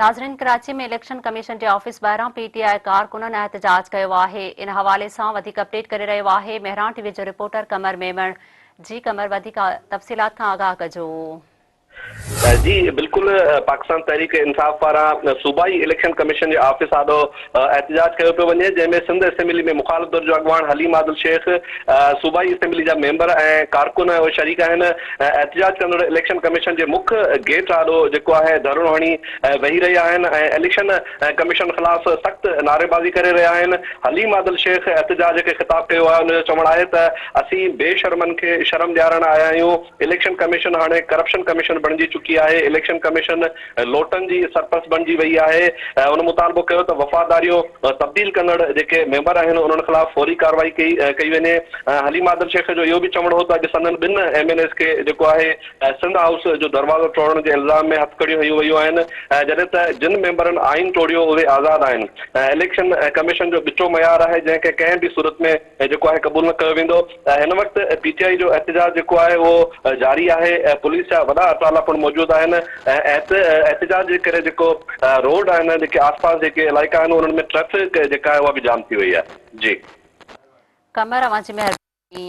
ناظرين Karachi ۾ election commission جي office ٻاهران پي ٽي آء ڪارڪنن احتجاج ڪيو آهي ان حوالي سان وڌيڪ اپڊيٽ ڪري رهيو آهي مهراڻ ٽي وي جو رپورٽر قمر ميمڻ جي قمر وڌيڪ تفصيلات کان آگاهه ڪجو. جي بلڪل پاڪستان تحريڪ انصاف پاران صوبائي اليڪشن ڪميشن جي آفيس آڏو احتجاج ڪيو پيو وڃي جنهن ۾ سنڌ اسيمبلي ۾ مخالف ڌر جو اڳواڻ حليم عادل شيخ، صوبائي اسيمبلي جا ميمبر ۽ ڪارڪن شريڪ آهن. احتجاج ڪندڙ اليڪشن ڪميشن جي مک گيٽ آڏو جيڪو آهي ڌرڻو هڻي ويهي رهيا آهن ۽ اليڪشن ڪميشن خلاف سخت نعريبازي ڪري رهيا آهن. حليم عادل شيخ احتجاج کي خطاب ڪيو آهي ان جو چوڻ آهي ته اسين بي شرمن کي شرم ڏيارڻ آيا آهيون، اليڪشن ڪميشن هاڻي ڪرپشن ڪميشن بڻجي چڪي آهي، اليڪشن ڪميشن لوٽن جي سرپرست بڻجي وئي آهي. هن مطالبو ڪيو ته وفاداريون تبديل ڪندڙ جيڪي ميمبر آهن انهن خلاف فوري ڪارروائي ڪئي وڃي. حليم عادل شيخ جو اهو به چوڻ هو ته اڄ سندن ٻن ايم اين ايز کي جيڪو آهي سنڌ هائوس جو دروازو ٽوڙڻ جي الزام ۾ هٿڪڙيون هنيون ويون آهن جڏهن ته جن ميمبرن آئين ٽوڙيو اهي آزاد آهن. اليڪشن ڪميشن جو ٻٽو معيار آهي جنهن کي ڪنهن به صورت ۾ جيڪو آهي قبول نه ڪيو ويندو. هن وقت پي ٽي آء جو احتجاج جيڪو آهي اهو جاري آهي پوليس جا وڏا اٽالا پڻ موجود آهن ۽ احتجاج جي ڪري جيڪو روڊ آهن جيڪي آس پاس جيڪي علائقا آهن انهن ۾ ٽريفڪ جيڪا آهي اها به جام ٿي وئي آهي جي. قمر اوهان جي مهرباني.